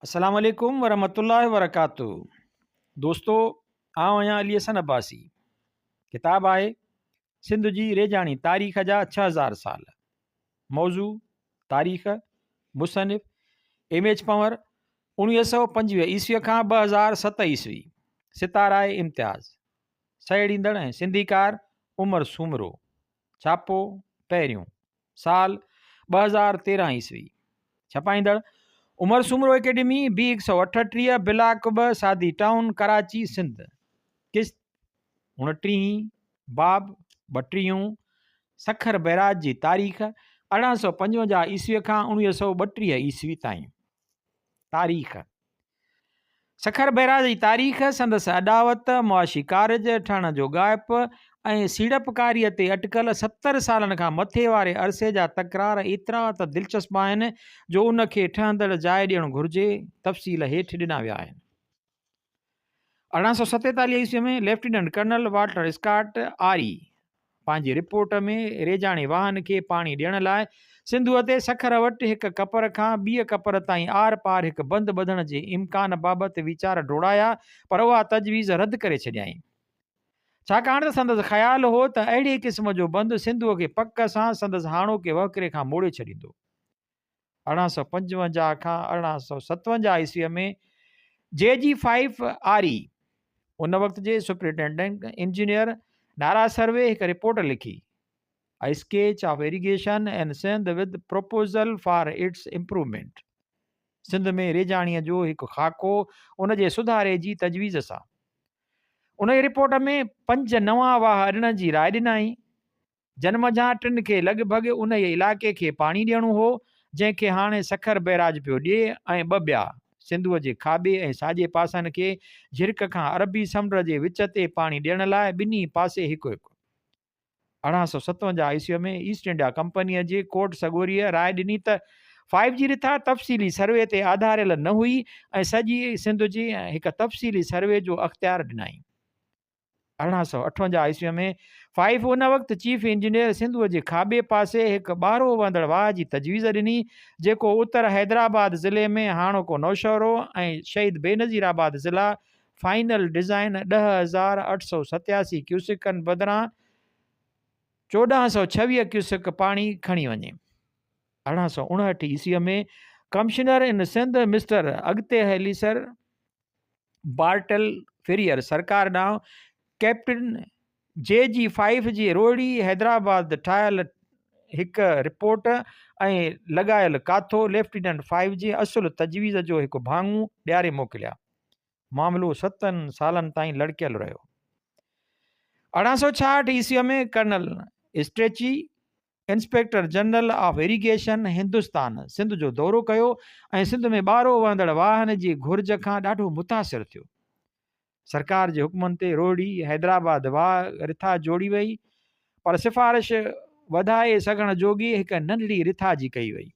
السلام عليڪم ورحمة الله وبرڪاته دوستو آئون آهيان علي حسن عباسي ڪتاب آهي سنڌ جي ريجاڻي تاريخ جا 6000 سال موضوع تاريخ مصنف ايم ايچ پنور 1925 عيسوي کان 2007 عيسوي ستاره امتياز سهيڙيندڙ ۽ سنڌيڪار عمر سومرو ڇاپو پهريون سال 2013 عيسوي، ڇپائيندڙ، عمر سومرو اڪيڊمي، بي 138، بلاڪ ٻه، سادي ٽائون، ڪراچي، سنڌ. قسط اڻٽيهين، باب ٻٽيهون، سکر بئراج جي تاريخ، 1855 عيسوي کان 1932 عيسوي تائين. تاريخ. سکر بئراج جي تاريخ، سندس اڏاوت، معاشي ڪارج، ٺهڻ جو ڳائپ ۽ سيڙپڪاريء تي اٽڪل 70 سالن کان مٿي واري عرصي جا تڪرار ايترا ته دلچسپ آهن جو ان کي ٺهندڙ جاء ڏيڻ گهرجي. تفصيل هيٺ ڏنا ويا آهن. 1847 عيسوي ۾ lieutenant colonel Walter Scott R پنهنجي رپورٽ ۾ ريجاڻي واهن کي پاڻي ڏيڻ لاء سنڌوء تي سکر وٽ هڪ ڪپر کان ٻيء ڪپر تائين آر پار هڪ بند ٻڌڻ جي امڪان بابت ويچار ڊوڙايا پر اها تجويز رد ڪري ڇڏيائين. ڇاڪاڻ ته سندس خيال هو ته اهڙي قسم جو بند سنڌوء کي پڪ سان سندس هاڻوڪي وهڪري کان موڙي ڇڏيندو. 1855 کان 1857 عيسويء ۾ جي جي فائيف آر اي، ان وقت جي سپرنٽينڊنٽ انجنيئر نارا سروي هڪ رپورٽ لکي، A Sketch of Irrigation in Sindh with Proposal for Its Improvement، Sindh ۾ ريجاڻيء جو هڪ خاڪو ان جي سڌاري جي تجويز سان. انهيء رپورٽ ۾ پنج نوان واهه اڏڻ جي راء ڏنائين. جن منجهان ٽن کي لڳ ڀڳ انهيء علائقي کي پاڻي ڏيڻو هو، جنهن کي هاڻي سکر بئراج پيو ڏئي ۽ ٻه ٻيا، سنڌوء جي کاٻي ۽ ساڄي پاسن کي جھرڪ کان عربي سمنڊ جي وچ تي پاڻي ڏيڻ لاء ٻنهي پاسي هڪ هڪ. 1857 عيسويء ۾ ايسٽ انڊيا ڪمپنيء جي ڪورٽ سڳوريء راء ڏني ته فائيو جي رٿا تفصيلي سروي تي آڌاريل نه هئي ۽ سڄي سنڌ جي هڪ تفصيلي سروي جو اختيار ڏنائين. 1858 عيسويء ۾ فائيف ان وقت چيف انجنيئر سنڌوء جي کاٻي پاسي هڪ ٻارهو وهندڙ واهه جي تجويز ڏني، جيڪو اتر حيدرآباد ضلعي ۾ هاڻوڪو نوشهرو ۽ شهيد بينظير آباد ضلع فائنل ڊزائين 10,887 ڪيوسڪن بدران 1,426 ڪيوسڪ پاڻي کڻي وڃي. 1859 عيسويء ۾ ڪمشنر ان سنڌ مسٽر اڳتي هلي سر بارٽل فريئر سرڪار ڏانهن ڪئپٽن جي جي فائيف جي روهڙي حيدرآباد ٺاهيل هڪ رپورٽ ۽ لڳايل ڪاٿو ليفٽيننٽ فائيف جي اصل تجويز جو هڪ ڀاڱو ڏياري موڪليا. معاملو ستن سالن تائين لڙڪيل رهيو. 1866 عيسويء ۾ colonel Strachey inspector general of irrigation Hindustan Sindh جو دورو ڪيو ۽ سنڌ ۾ ٻارهو وهندڙ واهن جي گهرج کان ڏاڍو متاثر ٿيو. سرڪار جي حڪمن تي روهڙي حيدرآباد واهه رٿا جوڙي وئي پر سفارش وڌائي سگهڻ جوڳي هڪ ننڍڙي رٿا جي ڪئي وئي.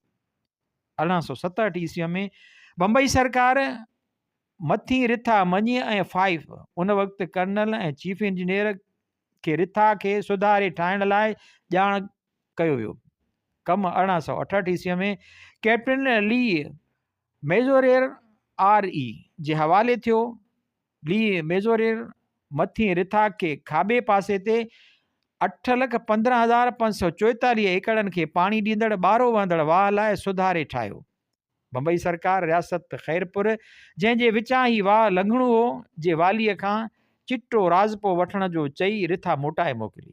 1867 عيسويء ۾ بمبئي سرڪار مٿين رٿا مڃي ۽ فائيف ان وقت ڪرنل ۽ چيف انجنيئر کي رٿا کي سڌاري ٺاهڻ لاء ڄاڻ ڪيو ويو. ڪم 1868 عيسويء ۾ ڪئپٽن لي ميزورير آر اي جي حوالي ٿيو. لي ميزورير مٿين رٿا کي کاٻي پاسي تي 8,15,544 ايڪڙن کي پاڻي ڏيندڙ ٻارهو وهندڙ واهه لاء سڌاري ٺاهيو. بمبئي سرڪار رياست خيرپور، جنهن جي وچان هي واهه لنگهڻو هو، جي واليء کان چٽو راضپو وٺڻ جو چئي رٿا موٽائي موڪلي.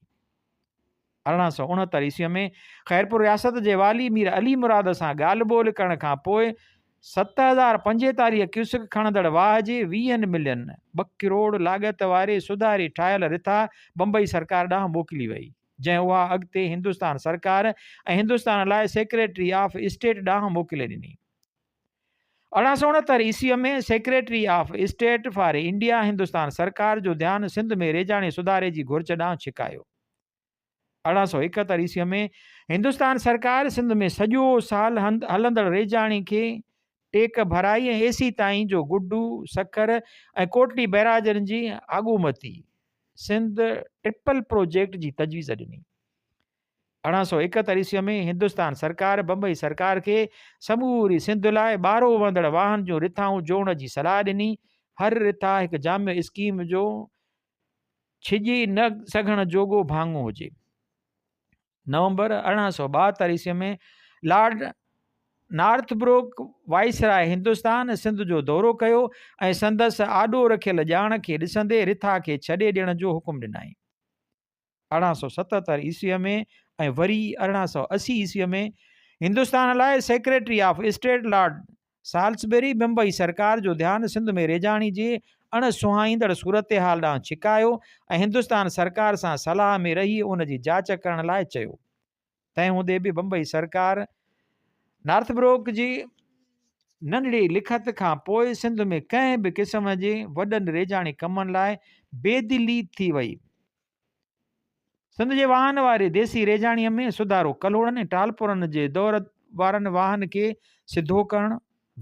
1869 عيسويء ۾ خيرپور رياست جي والي مير علي مراد سان ڳالهه ٻولهه ڪرڻ کان پوء 7045 ڪيوسڪ کڻندڙ واهه جي ويهن ملين، ٻه ڪروڙ، لاڳت واري سڌاري ٺاهيل رٿا بمبئي سرڪار ڏانهن موڪلي وئي. جنهن اها اڳتي هندستان سرڪار ۽ هندستان لاء سيڪريٽري آف اسٽيٽ ڏانهن موڪلي ڏني. 1869 عيسويء ۾ secretary of state for India Hindustan سرڪار جو ڌيان سنڌ ۾ ريجاڻي سڌاري جي گهرج ڏانهن ڇڪايو. 1871 عيسويء ۾ هندستان سرڪار سنڌ ۾ سڄو سال هلندڙ ريجاڻي کي ٽيڪ ڀرائي ۽ ايسيتائين جو گڊو، سکر ۽ ڪوٽڙي بئراجن جي آڳومتي سنڌ ٽرپل پروجيڪٽ جي تجويز ڏني. 1871 عيسويء ۾ هندستان سرڪار بمبئي سرڪار کي سموري سنڌ لاء ٻارهو وهندڙ واهن جون رٿائون جوڙڻ جي صلاح ڏني. هر رٿا هڪ جامع اسڪيم جو ڇڄي نه سگهڻ جوڳو ڀاڱو هجي. نومبر 1872 عيسويء ۾ Lord Northbrook viceroy Hindustan Sindh جو دورو ڪيو ۽ سندس آڏو رکيل ڄاڻ کي ڏسندي رٿا کي ڇڏي ڏيڻ جو حڪم ڏنائين. 1877 عيسويء ۾ ۽ وري 1880 عيسويء ۾ هندستان لاء secretary of state lord Salisbury Bombay سرڪار جو ڌيان سنڌ ۾ ريجاڻي جي اڻ سهائيندڙ صورتحال ڏانهن ڇڪايو ۽ هندستان سرڪار سان صلاح ۾ رهي ان جي جاچ ڪرڻ لاء چيو. تنهن هوندي به بمبئي سرڪار نارٿ بروڪ جي ننڍڙي لکت کان پوء سنڌ ۾ ڪنهن به قسم جي وڏن ريجاڻي ڪمن لاء بي دلي ٿي وئي. سنڌ جي واهن واري ديسي ريجاڻيء ۾ سڌارو ڪلهوڙن ۽ ٽالپرن جي دور وارن واهن کي سڌو ڪرڻ،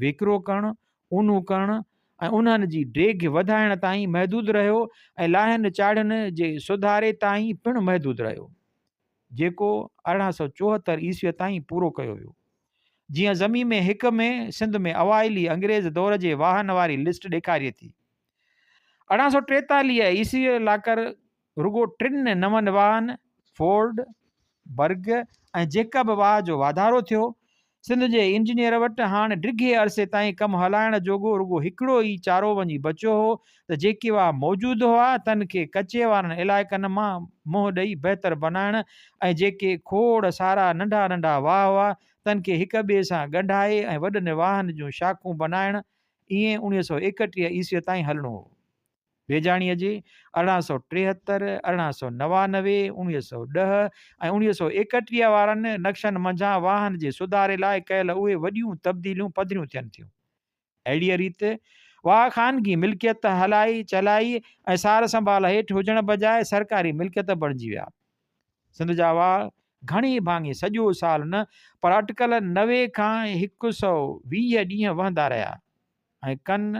ويڪرو ڪرڻ، اونهو ڪرڻ ۽ انهن جي ڊيگهه وڌائڻ تائين محدود رهيو ۽ لاهين چاڙهين جي سڌاري تائين پڻ محدود رهيو. جيڪو 1874 عيسويء تائين پورو ڪيو ويو. جيئن ضميمي هڪ ۾ سنڌ ۾ اوائلي انگريز دور جي واهن واري لسٽ ڏيکاري ٿي. 1843 عيسويء لاڪر رڳو ٽن نون واهن، فورڊ، برگ ۽ جيڪب واهه جو واڌارو ٿيو. سنڌ جي انجنيئر وٽ هاڻ ڊگهي عرصي تائين ڪم هلائڻ جوڳو رڳو هڪڙو ئي چارو وڃي بچيو هو ته جيڪي واهه موجود هئا تن کي ڪچي وارن علائقن مان منهن ڏئي بهتر بنائڻ ۽ جيڪي کوڙ سارا ننڍا ننڍا واهه هئا تن کي هڪ ٻئي سان ڳنڍائي ۽ وڏن واهن جون شاخون بنائڻ ائين 1931 عيسويء تائين هلڻو هو. ويجهاڻيء جي 1873، 1899، 1910 ۽ 1931 وارن نقشن منجهان واهن جي سڌاري لاء ڪيل اهي وڏيون تبديليون پڌريون ٿين ٿيون. اهڙيء ريت واهه خانگي ملڪيت هلائي، چلائي ۽ سار سنڀال هيٺ هجڻ بجاء سرڪاري ملڪيت بڻجي ويا. سنڌ جا واهه گهڻي ڀاڱي سڄو سال نه پر اٽڪل 90 کان 120 ڏينهن وهندا رهيا. ۽ ڪن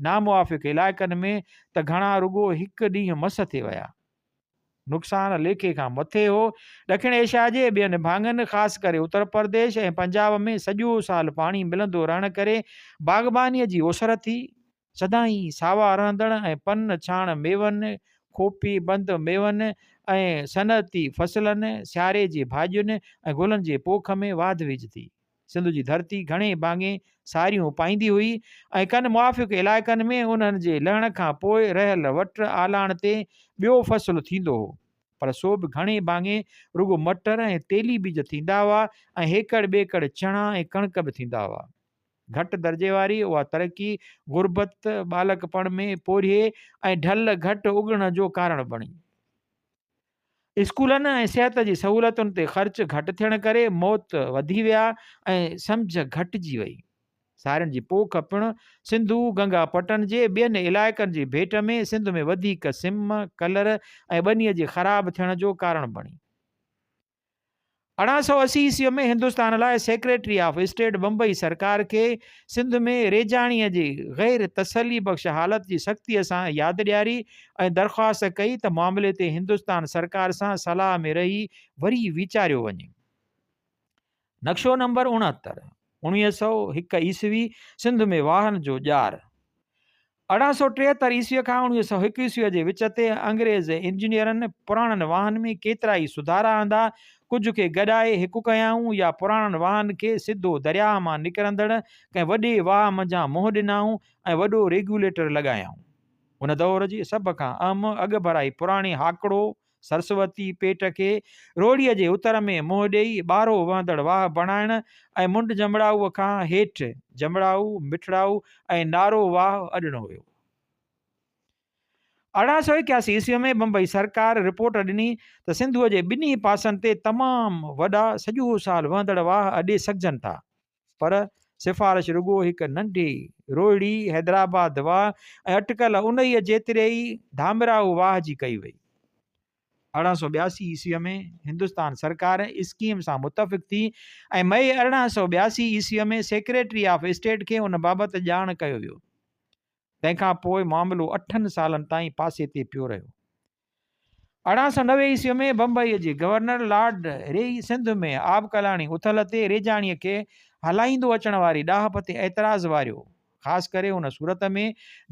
ناموافق علائقن ۾ ته گهڻا رڳو هڪ ڏينهن مس ٿي ويا. نقصان ليکي کان مٿي هو. ڏکڻ ايشيا جي ٻين ڀاڱن خاص ڪري اتر پرديش ۽ پنجاب ۾ سڄو سال پاڻي ملندو رهڻ ڪري باغبانيء جي اوسر ٿي. سدائين ساوا رهندڙ ۽ پن ڇاڻ ميون، کوپي بند ميون ۽ صنعتي فصلن، سياري جي ڀاڄين ۽ گلن جي پوک ۾ واڌ ويجهه ٿي. سنڌ جي ڌرتي گهڻي ڀاڱي ساريون اپائيندي هئي ۽ ڪن موافق علائقن ۾ انهن جي لهڻ کان پوء رهيل وٽ آلاڻ تي ٻيو فصل ٿيندو هو پر سو به گهڻي ڀاڱي رڳو مٽر ۽ تيلي ٻج ٿيندا هئا ۽ هيڪڙ ٻيڪڙ چڻا ۽ ڪڻڪ به ٿيندا هئا. گهٽ درجي واري اها ترقي غربت، ٻالڪپڻ ۾ پورهيي ۽ ڍل گهٽ اڳڻ جو ڪارڻ بڻي. اسڪولن ۽ صحت جي سهولتن تي خرچ گهٽ ٿيڻ ڪري موت وڌي ويا ۽ سمجهه گهٽجي وئي. سارين جي پوک پڻ سنڌو گنگا پٽن جي ٻين علائقن جي ڀيٽ ۾ سنڌ ۾ وڌيڪ سم، ڪلر ۽ ٻنيء جي خراب ٿيڻ جو ڪارڻ بڻي. 1880 عيسويء ۾ هندستان لاء سيڪريٽري آف اسٽيٽ بمبئي سرڪار کي سنڌ ۾ ريجاڻيء جي غير تسلي بخش حالت جي سختيء سان ياد ڏياري ۽ درخواست ڪئي ته معاملي تي هندستان سرڪار سان صلاح ۾ رهي وري ويچاريو وڃي. نقشو نمبر 69، 1901 عيسوي، سنڌ ۾ واهن جو ڄار. 1873 عيسويء کان 1901 عيسويء جي وچ تي انگريز انجنيئرن پراڻن واهن ۾ ڪيترائي سڌارا آندا، ڪجهه کي گڏائي هڪ ڪيائون يا پراڻن واهن کي سڌو درياهه مان نڪرندڙ ڪنهن وڏي واهه منجهان منهن ڏنائون ۽ وڏو ريگيوليٽر لڳايائون. ان دور جي سڀ کان اهم اڳڀرائي پراڻي هاڪڙو، سرسوتي پيٽ کي روهڙيء جي اتر ۾ منهن ڏيئي ٻارهو وهندڙ واهه بڻائڻ ۽ منڍ جمڙائوء کان هيٺ جمڙائو، مٺڙائو ۽ نارو واهه اڏڻو هيو. 1881 عيسويء ۾ بمبئي سرڪار رپورٽ ڏني ته سنڌوء جي ٻنهي پاسن تي تمام وڏا سڄو سال وهندڙ واهه اڏي سگهجن ٿا. پر سفارش رڳو هڪ ننڍي روهڙي، حيدرآباد واهه ۽ اٽڪل انهيء جيتري ئي ڌامراهو واهه جي ڪئي وئي. 1882 عيسويء ۾ هندستان سرڪار اسڪيم سان متفق ٿي ۽ مئي 1882 عيسويء ۾ سيڪريٽري آف اسٽيٽ کي ان بابت ڄاڻ ڪيو ويو. تنهن کان پوء معاملو اٺن سالن تائين پاسي تي پيو رهيو. 1890 عيسويء ۾ بمبئيء جي گورنر لارڊ ريئي سنڌ ۾ آبڪلاڻي اٿل تي ريجاڻيء کي هلائيندو اچڻ واري ڏاهپ تي اعتراض واريو، خاص ڪري ان صورت ۾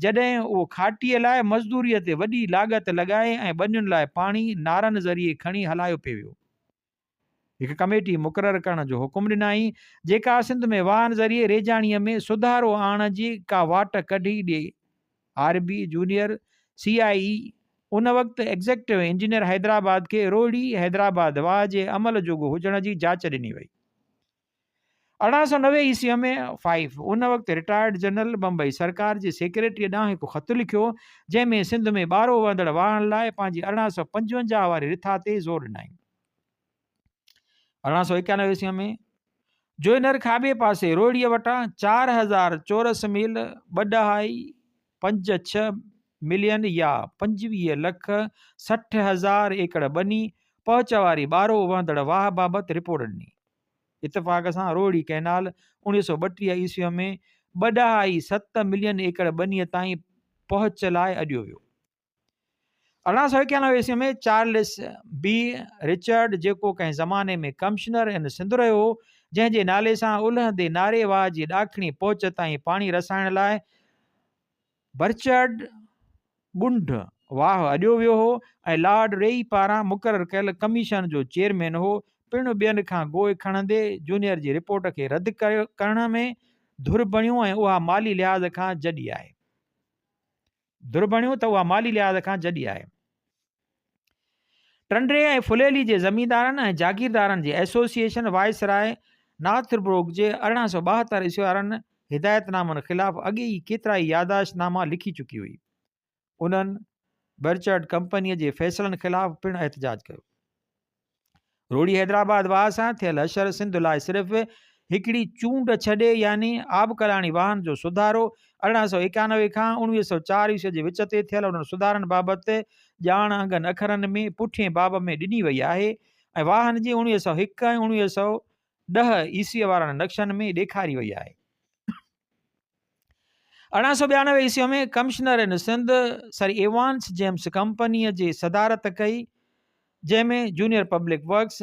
جڏهن اهو کاٽيء لاء مزدوريء تي وڏي لاڳت لڳائي ۽ ٻنين لاء پاڻي نارن ذريعي کڻي هلايو پئي ويو. هڪ ڪميٽي مقرر ڪرڻ جو حڪم ڏنائين، جيڪا سنڌ ۾ واهن ذريعي ريجاڻيء ۾ سڌارو آڻڻ جي ڪا واٽ ڪڍي ڏئي. R B junior, C I E, ان وقت ايگزيڪٽو انجنيئر حيدرآباد کي روهڙي حيدرآباد واهه جي عمل جوڳو هجڻ جي جاچ ڏني وئي. 1890 عيسويء ۾ فائيف ان وقت رٽائرڊ جنرل بمبئي سرڪار جي سيڪريٽريء ڏانهن هڪ خط لکيو، جنهن ۾ سنڌ ۾ ٻارهو وهندڙ واهن لاء پنهنجي 1855 واري رٿا تي زور ڏنائين. 1891 عيسويء ۾ جوئنر کاٻي پاسي روهڙيء وٽان 4000 چورس ميل ٻه ڏهائي پنج ڇهه ملين يا 25 لک 60 هزار ايڪڙ ٻني پهچ واري ٻارهو وهندڙ واهه بابت رپورٽ ڏني. اتفاق سان روهڙي ڪئنال 1932 عيسويء ۾ ٻه ڏهائي ست ملين ايڪڙ ٻنيء تائين پهچ لاء اڏيو ويو. 1891 عيسويء ۾ چارلس بي رچرڊ جيڪو ڪنهن زماني ۾ ڪمشنر ان سنڌ رهيو هو، جنهن جي نالي سان الهندي ناري واهه جي ڏاکڻي پهچ تائين پاڻي رسائڻ لاء برچرڊ ڳنڍ واهه اڏيو ويو هو ۽ لارڊ ريئي پاران مقرر ڪيل ڪميشن جو چيئرمين هو، پڻ ٻين کان گوء کڻندي جونيئر جي رپورٽ کي رد ڪرڻ ۾ ڌر بڻيو ۽ اها مالي لحاظ کان جڏي آهي. ڌر بڻيو ته اها مالي لحاظ کان جڏي آهي. ٽنڊي ۽ ڦليلي جي زميندارن ۽ جاگيردارن جي ايسوسيئيشن وائسراء نارٿ بروڪ جي 1872 عيسوي وارن هدايت نامن خلاف اڳي ئي ڪيترائي ياداشت ناما لکي چڪي هئي. انهن برچرڊ ڪمپنيء جي فيصلن خلاف پڻ احتجاج ڪيو. روهڙي حيدرآباد واهه سان ٿيل حشر سنڌ لاء صرف هڪڙي چونڊ ڇڏي يعني آبڪلاڻي واهن جو سڌارو 1891 کان 1904 عيسوي جي وچ تي ٿيل انهن سڌارن بابت ڄاڻ انگن اکرن ۾ پٺئين باب ۾ ڏني وئي آهي ۽ واهن جي 1901 ۽ 1910 عيسوي وارن نقشن ۾ ڏيکاري وئي آهي. 1892 عيسوي ۾ commissioner in Sindh sir Evans James ڪمپنيء جي صدارت ڪئي، جنهن ۾ جونيئر پبلڪ ورڪس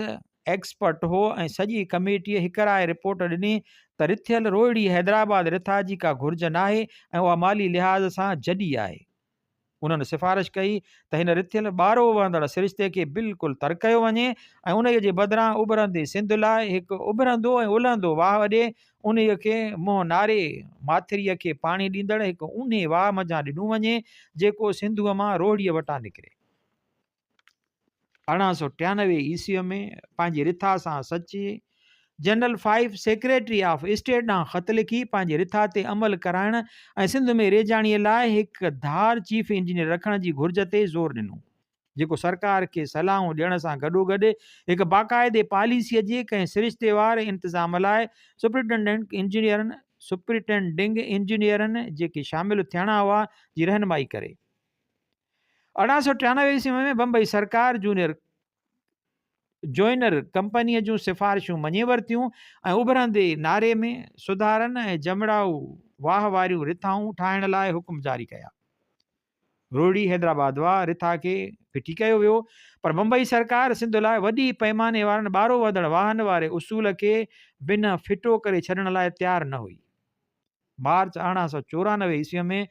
ايڪسپرٽ هو ۽ سڄي ڪميٽيء هڪ راء رپورٽ ڏني ته رٿيل روهڙي حيدرآباد رٿا جي ڪا گهرج ناهي ۽ اها مالي لحاظ سان جڏي آهي. انهن سفارش ڪئي ته هن رٿيل ٻارهو وهندڙ سرشتي کي بلڪل ترڪ ڪيو وڃي ۽ انهيء جي بدران اڀرندي سنڌ لاء هڪ اڀرندو ۽ الهندو واهه اڏي انهيء کي منهن ناري ماٿريء کي پاڻي ڏيندڙ هڪ اونهي واهه منجهان ڏنو وڃي، جيڪو سنڌوء مان روهڙيء وٽان نڪري. 1893 عيسويء ۾ پنهنجي رٿا سان سچي general Fyfe secretary of state ڏانهن خط لکي پنهنجي رٿا تي عمل ڪرائڻ ۽ سنڌ ۾ ريجاڻيء لاء هڪ ڌار چيف انجنيئر رکڻ جي گهرج تي زور ڏنو جيڪو سرڪار کي صلاحون ڏيڻ سان گڏوگڏ هڪ باقاعدي پاليسيء جي ڪنهن سرشتيوار انتظام لاء سپرنٽينڊنٽ انجنيئرن سپرنٽينڊنگ انجنيئرن جيڪي شامل ٿيڻا هئا جي رهنمائي ڪري. 1893 عيسوي ۾ بمبئي سرڪار جونيئر جوئنر ڪمپنيء جون سفارشون مڃي ورتيون ۽ اڀرندي ناري ۾ سڌارن ۽ جمڙائو واهه واريون رٿائون ٺاهڻ لاء حڪم جاري ڪيا. روهڙي حيدرآباد واهه رٿا کي ڦٽي ڪيو ويو، پر بمبئي سرڪار سنڌ لاء وڏي پئماني وارن ٻارهو وهندڙ واهن واري اصول کي بنهه ڦٽو ڪري ڇڏڻ لاء تيار نه هئي. مارچ 1894 عيسويء ۾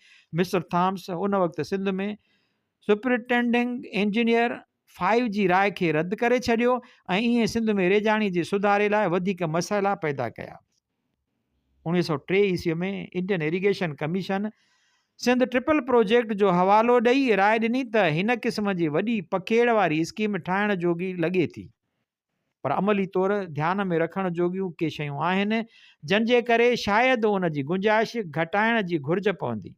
مسٽر ٿامس ان وقت سنڌ ۾ سپرنٽينڊنگ انجنيئر فائيو جي راء کي رد ڪري ڇڏيو ۽ ائين سنڌ ۾ ريجاڻي جي سڌاري لاء وڌيڪ مسئلا پيدا ڪيا. 1903 عيسويء ۾ Indian irrigation commission Sindh triple project جو حوالو ڏئي راء ڏني ته هن قسم جي وڏي پکيڙ واري اسڪيم ٺاهڻ جوڳي لڳي ٿي. پر عملي طور ڌيان ۾ رکڻ جوڳيون ڪي شيون آهن، جن جي ڪري شايد ان جي گنجائش گهٽائڻ جي گهرج پوندي.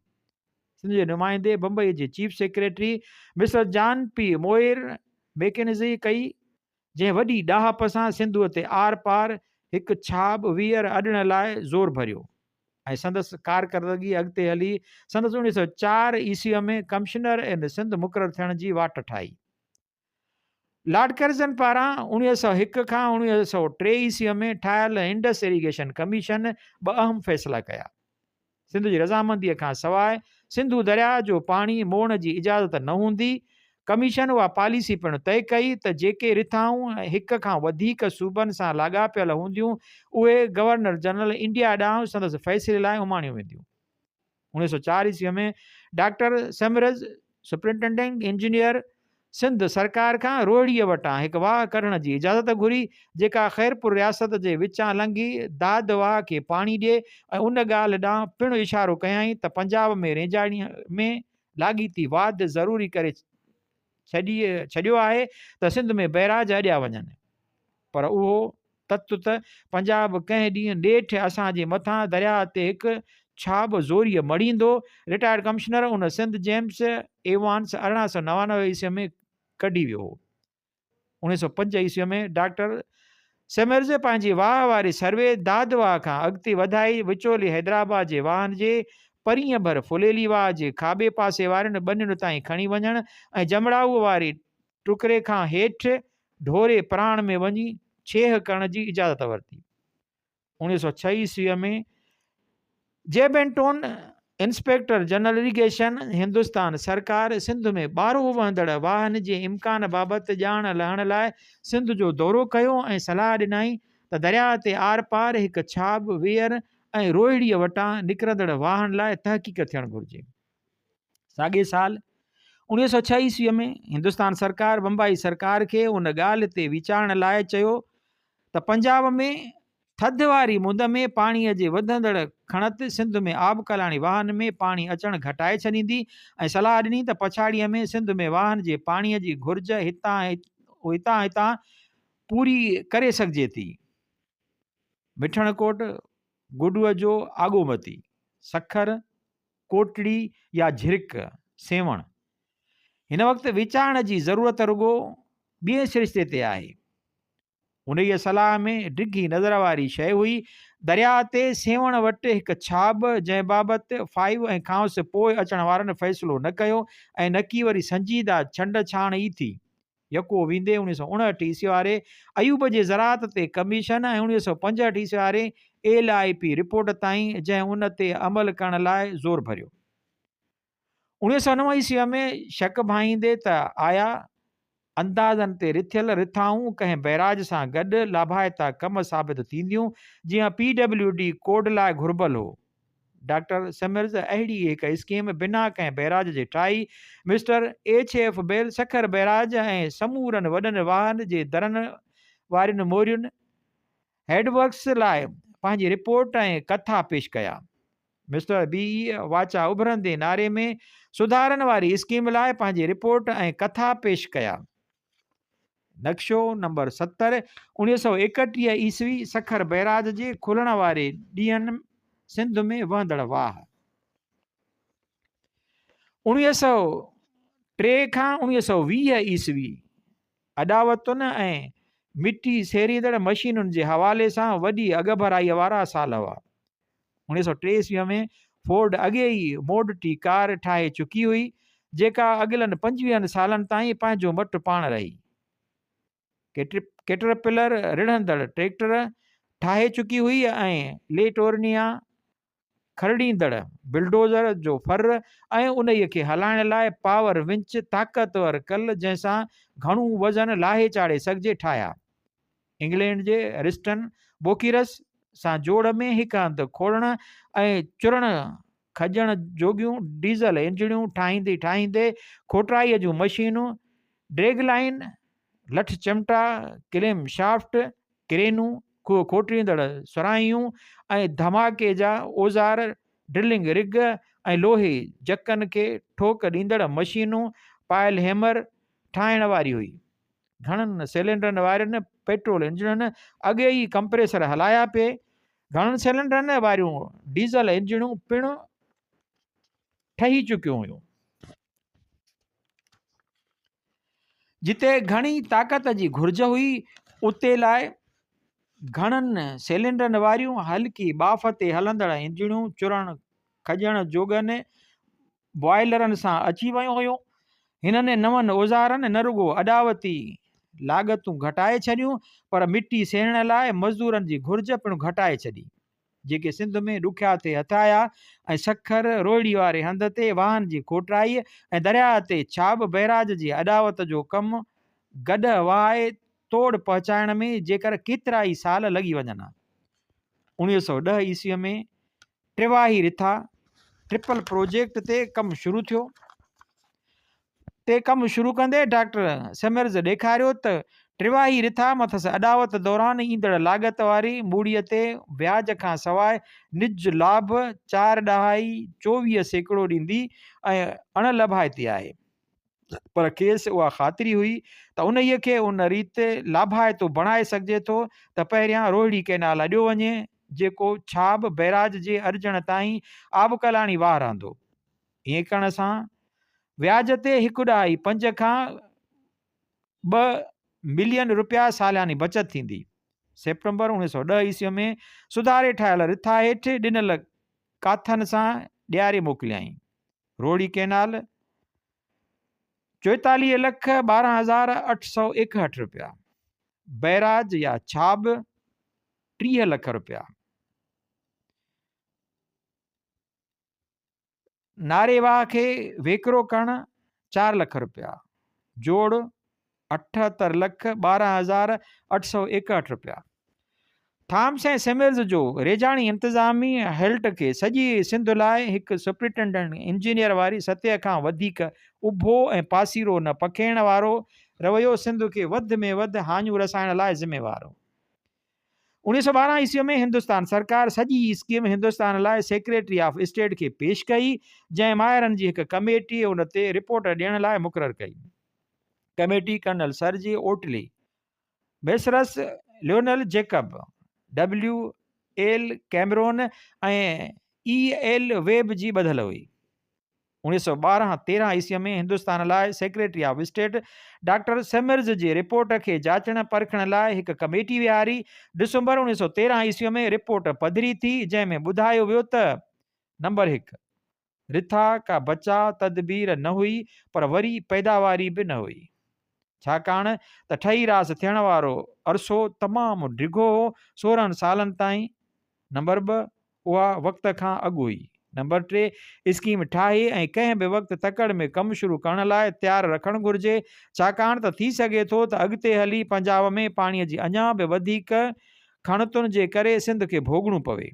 سنڌ جي نمائندي بمبئي جي chief secretary mister John P Muir McKenzie ڪئي، جنهن وڏي ڏاهپ سان سنڌوء تي آر پار هڪ ڇاٻ ويئر اڏڻ لاء زور ڀريو ۽ سندس ڪارڪردگي اڳتي هلي سندس 1904 عيسويء ۾ ڪمشنر ان سنڌ مقرر ٿيڻ جي واٽ ٺاهي. لارڊ ڪرزن پاران 1901 کان 1903 عيسويء ۾ ٺاهيل انڊس ايريگيشن ڪميشن ٻه اهم فيصلا ڪيا. سنڌ جي رضامنديء کان سواء سنڌو درياهه جو پاڻي موڙڻ جي اجازت نه هوندي. ڪميشن اها پاليسي پڻ طئي ڪئي ته جيڪي رٿائون هڪ کان وڌيڪ صوبن سان لاڳاپيل هونديون، اهي گورنر جنرل انڊيا ڏانهن سندس فيصلي لاء اماڻيون وينديون. 1904 عيسويء ۾ doctor Summers, superintending engineer, Sindh سرڪار کان روهڙيء وٽان هڪ واهه ڪڍڻ جي اجازت گهري، جيڪا خيرپور رياست جي وچان لنگهي داد واهه کي پاڻي ڏئي ۽ ان ڳالهه ڏانهن پڻ اشارو ڪيائين ته پنجاب ۾ رينجاڻيء ۾ لاڳيتي واڌ ضروري ڪري ڇڏيو آهي ته سنڌ ۾ بئراج اڏيا وڃن. پر اهو تت ته پنجاب ڪنهن ڏينهن نيٺ اسان جي مٿان درياهه تي هڪ ڇاٻ زوريء مڙهيندو. رٽائرڊ ڪمشنر ان سنڌ جيمس ايوانس 1899 عيسوي ۾ ڪڍي ويو هو. 1905 عيسوي ۾ ڊاڪٽر سمرز پنهنجي واهه واري سروي داد واهه کان اڳتي وڌائي وچولي حيدرآباد جي واهن جي پرينء ڀر ڦليلي واهه جي کاٻي پاسي وارين ٻنين تائين کڻي وڃڻ ۽ جمڙائوء واري ٽڪري کان هيٺ ڍوري پراڻ ۾ وڃي ڇيهه ڪرڻ جي اجازت ورتي. 1906 عيسويء ۾ J Benton inspector general irrigation Hindustan سرڪار سنڌ ۾ ٻارهو وهندڙ واهن جي امڪان بابت ڄاڻ لهڻ لاء سنڌ جو دورو ڪيو ۽ صلاح ڏنائين ته درياهه تي آرپار هڪ ڇاٻ، ويئر ۽ روهڙيء وٽان نڪرندڙ واهن لاء تحقيق ٿيڻ گهرجي. ساڳئي سال 1906 عيسويء ۾ هندستان سرڪار بمبئي سرڪار کي ان ڳالهه تي ويچارڻ لاء چيو ته پنجاب ۾ ٿڌ واري مند ۾ پاڻيء جي وڌندڙ کڻت سنڌ ۾ آبڪلاڻي واهن ۾ پاڻي اچڻ گهٽائي ڇڏيندي ۽ صلاح ڏني ته پڇاڙيء ۾ سنڌ ۾ واهن جي پاڻيء جي گهرج هتان هتان پوري ڪري سگهجي ٿي. مٺڻ ڪوٽ، گڊوء جو آڳومتي، سکر، ڪوٽڙي يا جھرڪ، سيوهڻ. هن وقت ويچارڻ جي ضرورت رڳو ٻئين سرشتي تي آهي. انهيء صلاح ۾ ڊگهي نظر واري شيء هئي. درياء تي سيوهڻ وٽ هڪ ڇاٻ، جنهن بابت فائيو ۽ کانئس پوء اچڻ وارن فيصلو نه ڪيو ۽ نڪي وري سنجيده ڇنڊ ڇاڻ ئي ٿي. يڪو ويندي 1959 عيسوي واري ايوب جي زراعت تي ڪميشن ۽ 1965 عيسوي واري ايل I P report تائين جنهن ان تي عمل ڪرڻ لاء زور ڀريو. 1909 عيسوي ۾ شڪ ڀانئيندي ته آيا اندازن تي رٿيل رٿائون ڪنهن بئراج سان گڏ لاڀائتا ڪم ثابت ٿينديون جيئن پي ڊبليو ڊي ڪوڊ لاء گهربل هو. ڊاڪٽر سمرز اهڙي ئي هڪ اسڪيم بنا ڪنهن بئراج جي ٺاهي. Mister H F Bell Sukkur barrage ۽ سمورن وڏن واهن جي درن وارين مورين، هيڊ ورڪس، لاء پنهنجي رپورٽ ۽ ڪٿا پيش ڪيا. مسٽر بي اي واچا اڀرندي ناري ۾ سڌارن واري اسڪيم لاء پنهنجي رپورٽ ۽ ڪٿا پيش ڪيا. نقشو نمبر 70، 1931 عيسوي، سکر بئراج جي کلڻ واري ڏينهن سنڌ ۾ وهندڙ واهه. 1903 کان 1920 عيسوي، اڏاوتن ۽ مٽي سيريندڙ مشينن جي حوالي سان وڏي اڳڀرائيء وارا سال هئا. 1903 عيسويء ۾ فورڊ اڳي ئي موڊ ٽي ڪار ٺاهي چڪي هئي، جيڪا اڳلن پنجويهن سالن تائين پنهنجو مٽ پاڻ رهي. ڪيٽرپلر رڙهندڙ ٽريڪٽر ٺاهي چڪي هئي ۽ ليٽورنيا کرڙيندڙ بلڊوزر جو ڦر ۽ انهيء کي هلائڻ لاء پاور ونچ، طاقتور ڪل جنهن سان گهڻو وزن لاهي چاڙهي سگهجي، ٺاهيا. انگلينڊ جي رسٽن بوڪيرس سان جوڙ ۾ هڪ هنڌ کوڙڻ ۽ چرڻ کڄڻ جوڳيون ڊيزل انجڻيون ٺاهيندي ٺاهيندي کوٽرائيء جون مشينون، ڊريگ لائين، لٺ چمٽا، ڪليم شافٽ، ڪرينون، کوهه کوٽيندڙ سراهيون ۽ ڌماڪي جا اوزار، ڊرلنگ رگ ۽ لوهي جڪن کي ٺوڪ ڏيندڙ مشينون، پائل هيمر، ٺاهڻ واري هئي. گهڻن سئلينڊرن وارين پيٽرول انجڻن اڳي ئي ڪمپريسر هلايا پئي. گهڻن سئلينڊرن واريون ڊيزل انجڻيون پڻ ٺهي چڪيون هيون. جتي گهڻي طاقت جي گهرج هئي، اتي لاء گهڻن سئلينڊرن واريون هلڪي ٻاڦ تي هلندڙ انجڻيون چرڻ کڄڻ جوڳن بوائلرن سان اچي ويون هيون. هنن نون اوزارن نه رڳو اڏاوتي لاڳتون گهٽائي ڇڏيون پر مٽي سيڙڻ لاء مزدورن جي گهرج پڻ گهٽائي ڇڏي. جيڪي سنڌ ۾ ڏکيا ٿي هٿ آيا ۽ سکر، روهڙي واري هنڌ تي واهن جي کوٽرائيء ۽ درياهه تي ڇاٻ بئراج جي اڏاوت جو ڪم گڏهه وهائي توڙ پهچائڻ ۾ جيڪر ڪيترائي سال لڳي وڃن ها. 1910 عيسويء ۾ ٽواهي رٿا، ٽرپل پروجيڪٽ، تي ڪم شروع ٿيو. تي ڪم شروع ڪندي ڊاڪٽر سمرز ڏيکاريو ته ٽواهي رٿا مٿس اڏاوت دوران ايندڙ لاڳت واري موڙيء تي وياج کان سواء نج لاڀ چار ڏهائي 24% ڏيندي ۽ اڻ لڀائتي آهي. پر کيس اها خاطري هئي ته انهيء کي ان ريت لاڀائتو بڻائي سگهجي ٿو ته پهريان روهڙي ڪئنال اڏيو وڃي، جيڪو ڇاٻ بئراج جي اڏجڻ تائين آبڪلاڻي واهه رهندو. ائين ڪرڻ سان وياج تي هڪ ڏهائي پنج کان ٻه ملين رپيا سالياني بچت ٿيندي. سيپٽمبر 1910 عيسويء ۾ سڌاري ٺاهيل رٿا هيٺ ڏنل ڪاٿن سان ڏياري موڪليائين. روهڙي ڪئنال، 44 لک 12,861 رپيا، بئراج يا ڇاٻ 30 لک رپيا، ناري واهه کي ويڪرو ڪرڻ 4 لک رپيا، جوڙ 78 لک 12,861 رپيا. ٿامس ۽ سيميلز جو ريجاڻي انتظامي هيلٽ کي سڄي سنڌ لاء هڪ سپرنٽينڊنٽ انجنيئر واري سطح کان وڌيڪ اڀو ۽ پاسيرو نه پکيڙڻ وارو رويو سنڌ کي وڌ ۾ وڌ هاڃون رسائڻ لاء ذميوار هو. 1912 عيسوي ۾ هندستان سرڪار سڄي اسڪيم هندستان لاء سيڪريٽري آف اسٽيٽ کي پيش ڪئي، جنهن ماهرن جي هڪ ڪميٽي ان تي رپورٽ ڏيڻ لاء مقرر ڪئي. Committee colonel sir J Ottley, Messrs Lionel Jacob, W L Cameron ۽ E L Webb جي ٻڌل هئي. 1912 13 عيسويء ۾ هندستان لاء secretary of state doctor Summers جي رپورٽ کي جاچڻ پرکڻ لاء هڪ ڪميٽي ويهاري. ڊسمبر 1913 عيسويء ۾ رپورٽ پڌري ٿي، جنهن ۾ ٻڌايو ويو ته، نمبر هڪ. رٿا ڪا بچاء تدبير نه هئي پر وري پيداواري به نه هئي. ڇاڪاڻ ته ٺهي راس ٿيڻ وارو عرصو تمام ڊگهو هو، 16 سالن تائين، نمبر ٻه، اها وقت کان اڳ هئي. نمبر ٽي، اسڪيم ٺاهي ۽ ڪنهن به وقت تڪڙ ۾ ڪم شروع ڪرڻ لاء تيار رکڻ گهرجي، ڇاڪاڻ ته ٿي سگهي ٿو ته اڳتي هلي پنجاب ۾ پاڻي جي اڃا به وڌيڪ کڻتن جي ڪري سنڌ کي ڀوڳڻو پوي.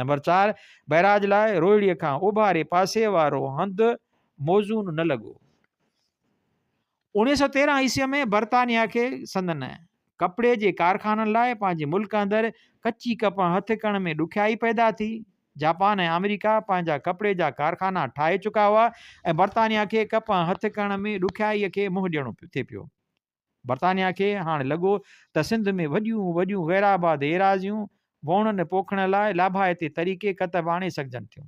نمبر چار، بئراج لاء روهڙيء کان اوڀاري پاسي وارو هنڌ موزون نه لڳو. 1913 عيسويء ۾ برطانيا کي سندن ڪپڙي جي ڪارخانن لاء پنهنجي ملڪ اندر ڪچي ڪپهه هٿ ڪرڻ ۾ ڏکيائي پيدا ٿي. جاپان ۽ آمريڪا پنهنجا ڪپڙي جا ڪارخانا ٺاهي چڪا هئا ۽ برطانيا کي ڪپهه هٿ ڪرڻ ۾ ڏکيائيء کي منهن ڏيڻو ٿي پيو. برطانيا کي هاڻ لڳو ته سنڌ ۾ وڏيون وڏيون غيرآباد ايراضيون ووڻن پوکڻ لاء لاڀائتي طريقي ڪتب آڻي سگهجن ٿيون.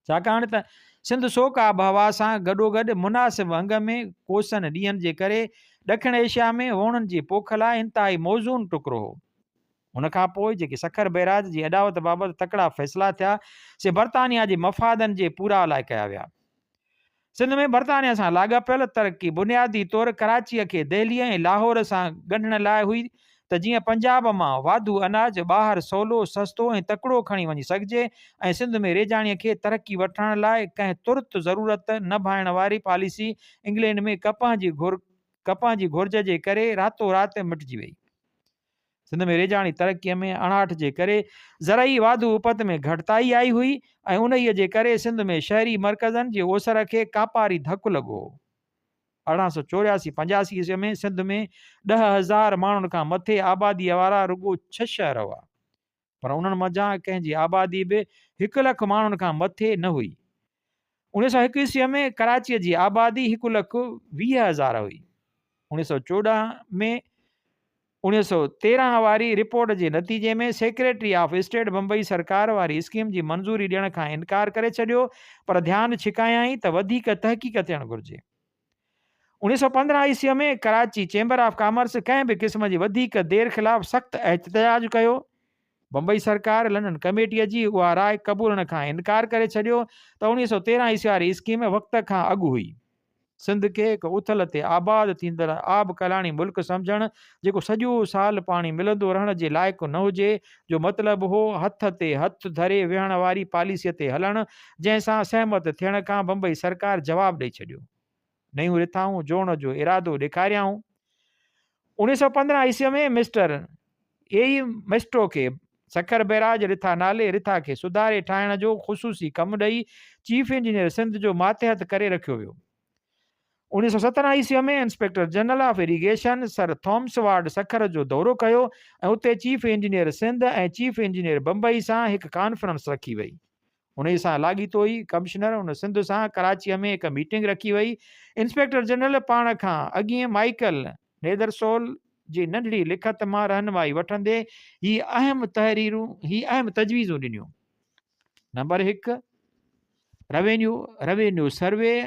ڇاڪاڻ ته سنڌ سوڪ آبهوا سان گڏوگڏ مناسب انگ ۾ ڪوسن ڏينهن جي ڪري ڏکڻ ايشيا ۾ ووڻن جي پوک لاء انتهائي موزون ٽڪرو هو. ان کان پوء جيڪي سکر بئراج جي اڏاوت بابت تڪڙا فيصلا ٿيا، سي برطانيا جي مفادن جي پوراء لاء ڪيا ويا. سنڌ ۾ برطانيا سان لاڳاپيل ترقي بنيادي طور ڪراچيء کي دهليء ۽ لاهور سان ڳنڍڻ لاء هئي ته جيئن پنجاب مان واڌو اناج ٻاهر سولو، سستو ۽ تڪڙو کڻي وڃي سگهجي ۽ سنڌ ۾ ريجاڻيء کي ترقي وٺرائڻ لاء ڪنهن ترت ضرورت نه ڀانئڻ واري پاليسي انگلينڊ ۾ ڪپهه جي گهرج جي ڪري راتو رات مٽجي وئي. سنڌ ۾ ريجاڻي ترقيء ۾ اڻاٺ جي ڪري زرعي واڌو اپت ۾ گهٽتائي آئي هئي ۽ انهيء جي ڪري سنڌ ۾ شهري مرڪزن جي اوسر کي ڪاپاري ڌڪ لڳو هو. 1884 85 عيسويء ۾ سنڌ ۾ 10,000 ماڻهن کان مٿي آباديء وارا رڳو ڇهه شهر هئا، پر انهن منجهان ڪنهن جي آبادي به هڪ لک ماڻهن کان مٿي نه هئي. 1901 عيسويء ۾ ڪراچيء جي آبادي هڪ لک 20,000 هئي. 1914 ۾ 1913 واري رپورٽ جي نتيجي ۾ سيڪريٽري آف اسٽيٽ بمبئي سرڪار واري اسڪيم جي منظوري ڏيڻ کان انڪار ڪري ڇڏيو پر ڌيان ڇڪايائين ته وڌيڪ تحقيق ٿيڻ گهرجي. 1915 عيسويء ۾ ڪراچي چيمبر آف ڪامرس ڪنهن به قسم جي وڌيڪ دير خلاف سخت احتجاج ڪيو. بمبئي سرڪار لنڊن ڪميٽيء جي اها راء قبولڻ کان انڪار ڪري ڇڏيو ته 1913 عيسوي واري اسڪيم وقت کان اڳ هئي. سنڌ کي هڪ اٿل تي آباد ٿيندڙ آب ڪلاڻي ملڪ سمجهڻ، جيڪو سڄو سال پاڻي ملندو رهڻ جي لائق نه هجي، جو مطلب هو هٿ تي هٿ ڌري ويهڻ واري پاليسيء تي هلڻ، جنهن سان سهمت ٿيڻ کان بمبئي سرڪار جواب ڏئي ڇڏيو. نيون رٿائون جوڙڻ جو ارادو ڏيکاريائون. 1915 عيسويء ۾ مسٽر اي اي مسٽو کي سکر بئراج رٿا نالي رٿا کي سڌاري ٺاهڻ جو خصوصي ڪم ڏئي چيف انجنيئر سنڌ جو ماتحت ڪري رکيو ويو. 1917 عيسويء ۾ inspector general of irrigation sir Thomas Ward Sukkur جو دورو ڪيو ۽ اتي chief engineer Sindh ۽ chief engineer Bombay سان هڪ ڪانفرنس رکي وئي. انهيء سان لاڳيتو ئي ڪمشنر ان سنڌ سان ڪراچيء ۾ هڪ ميٽنگ رکي وئي. انسپيڪٽر جنرل پاڻ کان اڳيئن مائيڪل نيدرسول جي ننڍڙي لکت مان رهنمائي وٺندي هي اهم تحريرون هي اهم تجويزون ڏنيون. نمبر هڪ، روينيو، Revenue Survey،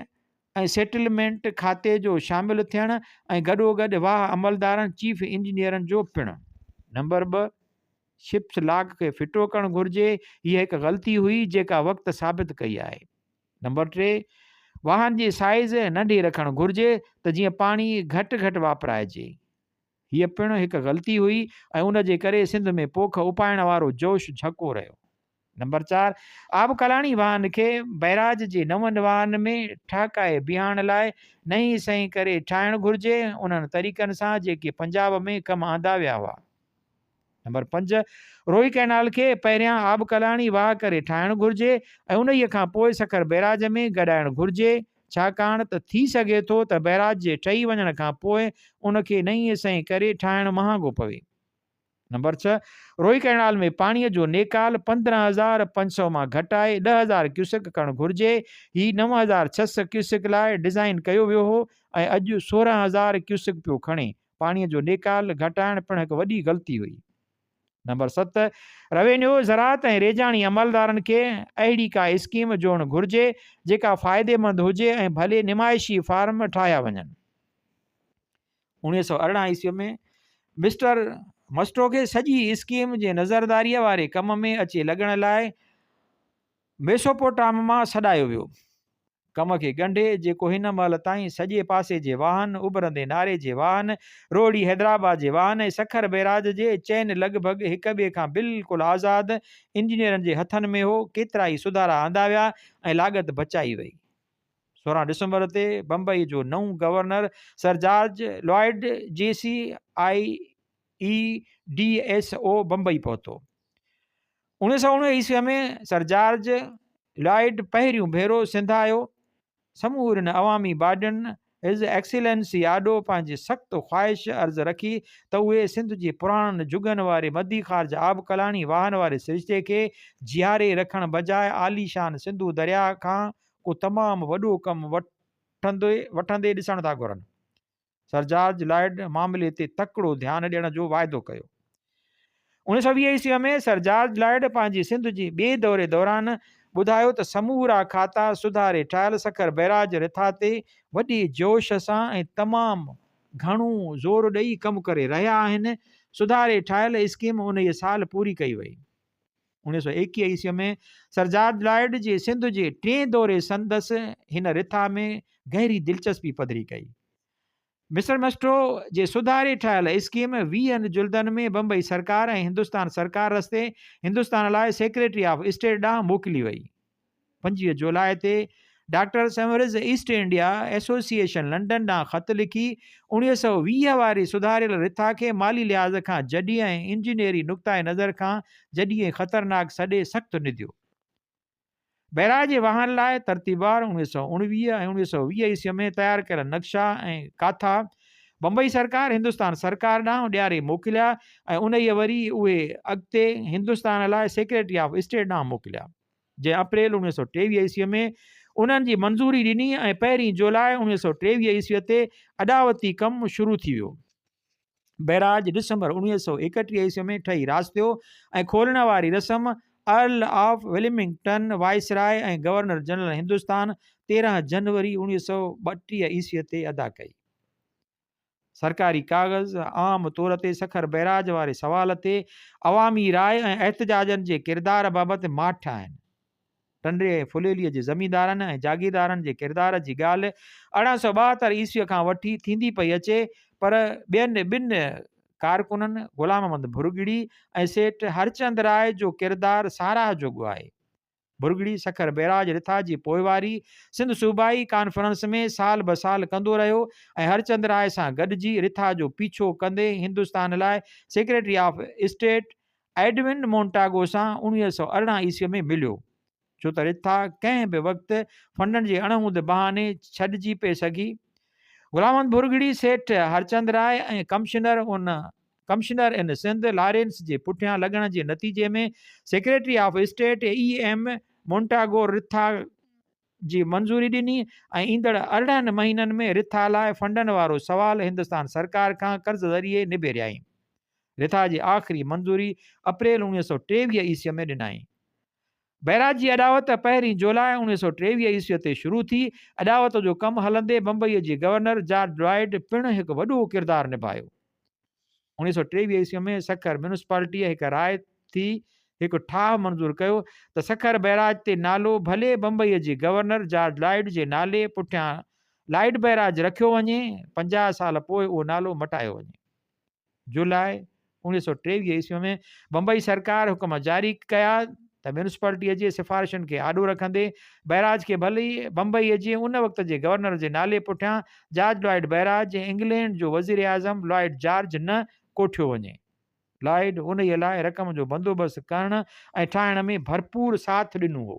۽ settlement کاتي جو شامل ٿيڻ ۽ گڏوگڏ واهه عملدارن، چيف انجنيئرن جو پڻ. نمبر ٻه، شپس لاڪ کي ڦٽو ڪرڻ گهرجي، هيء هڪ غلطي هئي جيڪا وقت ثابت ڪئي آهي. نمبر 3، واهن جي سائيز ننڍي رکڻ گهرجي ته جيئن پاڻي گهٽ گهٽ واپرائجي. هيء پڻ هڪ غلطي هئي ۽ ان جي ڪري سنڌ ۾ پوک اپائڻ وارو جوش جهڪو رهيو. نمبر 4، آبڪلاڻي واهن کي بئراج جي نون واهن ۾ ٺهڪائي بيهارڻ لاء نئين سئين ڪري ٺاهڻ گهرجي، انهن طريقن سان جيڪي پنجاب ۾ ڪم آندا ويا هئا. نمبر 5، روهي ڪئنال کي پهريان آبڪلاڻي واهه ڪري ٺاهڻ گهرجي ۽ انهيء کان پوء سکر بئراج ۾ گڏائڻ گهرجي، ڇاڪاڻ ته ٿي سگهي ٿو ته بئراج جي ٺهي وڃڻ کان پوء ان کي نئين سئين ڪري ٺاهڻ مهانگو پوي. نمبر 6، روهي ڪئنال ۾ پاڻيء جو نيڪال 15,500 مان گهٽائي 10,000 ڪيوسڪ ڪرڻ گهرجي، هي 9,600 ڪيوسڪ لاء ڊزائين ڪيو ويو هو ۽ اڄ 16,000 ڪيوسڪ پيو کڻي، پاڻيء جو نيڪال گهٽائڻ پڻ هڪ وڏي غلطي هئي. نمبر 7، روينيو، زراعت ۽ ريجاڻي عملدارن کي اهڙي ڪا اسڪيم جوڙڻ گهرجي، جيڪا فائديمند هجي ۽ ڀلي نمائشي فارم ٺاهيا وڃن. 1918 عيسويء ۾ مسٽر مسٽو کي سڄي اسڪيم جي نظرداريء واري ڪم ۾ اچي لڳڻ لاء ميسوپوٽام مان سڏايو ويو. ڪم کي ڳنڍي، جيڪو هن مهل تائين سڄي پاسي جي واهن، اڀرندي ناري جي واهن، روهڙي حيدرآباد جي واهن ۽ سکر بئراج جي چئن لڳ ڀڳ هڪ ٻئي کان بلڪل آزاد انجنيئرن جي هٿن ۾ هو، ڪيترائي سڌارا آندا ويا ۽ لاڳت بچائي وئي. 16 ڊسمبر تي بمبئي جو نئون governor sir George Lloyd G C I E D S O Bombay پهتو. 1919 عيسويء ۾ سر جارج لائيڊ پهريون ڀيرو سنڌ آيو. سمورين عوامي باڊين his excellency آڏو پنهنجي سخت خواهش عرض رکي ته اهي سنڌ جي پراڻن جڳن واري مدي خارج آبڪلاڻي واهن واري سرشتي کي جياري رکڻ بجاء عاليشان سنڌو درياهه کان ڪو تمام وڏو ڪم وٺندي ڏسڻ ٿا گهرن. سر جارج لائيڊ معاملي تي تڪڙو ڌيان ڏيڻ جو واعدو ڪيو. 1920 عيسويء ۾ سر جارج لائيڊ پنهنجي سنڌ جي ٻئي دوري دوران ٻڌايو ته سمورا کاتا سڌاري ٺاهيل سکر بئراج رٿا تي وڏي جوش سان ۽ تمام گهڻو زور ڏئي ڪم ڪري رهيا آهن. سڌاري ٺاهيل اسڪيم انهيء سال پوري ڪئي وئي. 1921 عيسويء ۾ سر جارج لائيڊ جي سنڌ جي ٽئين دوري سندس هن رٿا ۾ گهري دلچسپي پڌري ڪئي. مسٽر مسٽو جي سڌاري ٺاهيل اسڪيم ويهن جلدن ۾ بمبئي سرڪار ۽ هندستان سرڪار رستي هندستان لاء سيڪريٽري آف اسٽيٽ ڏانهن موڪلي وئي. 25 جولاء تي doctor Somers East India Association London ڏانهن خط لکي 1920 واري سڌاريل رٿا کي مالي لحاظ کان جڏي ۽ انجنيئري نقطه نظر کان جڏي ۽ خطرناڪ سڏي سخت نديو. بئراج جي واهن لاء ترتيبوار 1919 ۽ 1920 عيسوي ۾ تيار ڪيل نقشا ۽ ڪاٿا بمبئي سرڪار هندستان سرڪار ڏانهن ڏياري موڪليا ۽ انهيء وري اهي اڳتي هندستان لاء سيڪريٽري آف اسٽيٽ ڏانهن موڪليا. جنهن اپريل 1923 عيسويء ۾ انهن جي منظوري ڏني ۽ پهرين جولاء 1923 عيسويء تي اڏاوتي ڪم شروع ٿي ويو. بئراج ڊسمبر 1931 عيسويء ۾ ٺهي راس ٿيو ۽ کولڻ واري رسم Earl of Willingdon viceroy ۽ governor general Hindustan 13 جنوري 1932 عيسويء تي ادا ڪئي. سرڪاري ڪاغذ عام طور تي سکر بئراج واري سوال تي عوامي راء ۽ احتجاجن جي ڪردار بابت ماٺ آهن. ٽنڊي ۽ ڦليليء جي زميندارن ۽ جاگيردارن جي ڪردار جي ڳالهه 1872 عيسويء کان وٺي ٿيندي پئي اچي، پر ٻين ٻن ڪارڪنن غلام محمد ڀرڳڙي ۽ سيٺ هرچند راء جو ڪردار ساراهه جوڳو آهي. ڀرڳڙي سکر بئراج رٿا جي پوئواري سنڌ صوبائي ڪانفرنس ۾ سال بسال ڪندو رهيو ۽ هرچند راء سان گڏجي رٿا جو پيڇو ڪندي هندستان لاء secretary of state Edwin Montagu سان 1918 عيسويء ۾ مليو، ڇو ته رٿا ڪنهن به وقت فنڊن جي اڻهوند بهاني ڇڏجي پئي سگهي. غلام محمد ڀرڳڙي، سيٺ هرچند راء ۽ ڪمشنر ان ڪمشنر ان سنڌ لارينس جي پٺيان لڳڻ جي نتيجي ۾ secretary of state E M Montagu رٿا جي منظوري ڏني ۽ ايندڙ 18 مهينن ۾ رٿا لاء فنڊن وارو سوال هندستان سرڪار کان قرض ذريعي نبيريائين. رٿا جي آخري منظوري اپريل 1923 عيسويء ۾ ڏنائين. بئراج جي اڏاوت پهرين جولاء 1923 عيسويء تي شروع ٿي. اڏاوت جو ڪم هلندي بمبئيء جي گورنر جارج لائيڊ پڻ هڪ وڏو ڪردار نڀايو. 1923 عيسويء ۾ سکر ميونسپالٽيء هڪ راء ٿي هڪ ٺاهه منظور ڪيو ته سکر بئراج تي نالو ڀلي بمبئيء جي گورنر جارج لائيڊ جي نالي پٺيان لائيڊ بئراج رکيو وڃي، 50 سال پوء اهو نالو مٽايو وڃي. جولاء 1923 عيسوي ۾ بمبئي سرڪار حڪم جاري ڪيا ته ميونسپالٽيء جي سفارشن کي آڏو رکندي بئراج کي ڀلي بمبئيء جي ان وقت جي گورنر جي نالي پٺيان جارج لائيڊ بئراج ۽ انگلينڊ جو وزيراعظم لائيڊ جارج نه ڪوٺيو وڃي. لائيڊ انهيء لاء رقم جو بندوبست ڪرڻ ۽ ٺاهڻ ۾ ڀرپور ساٿ ڏنو هو.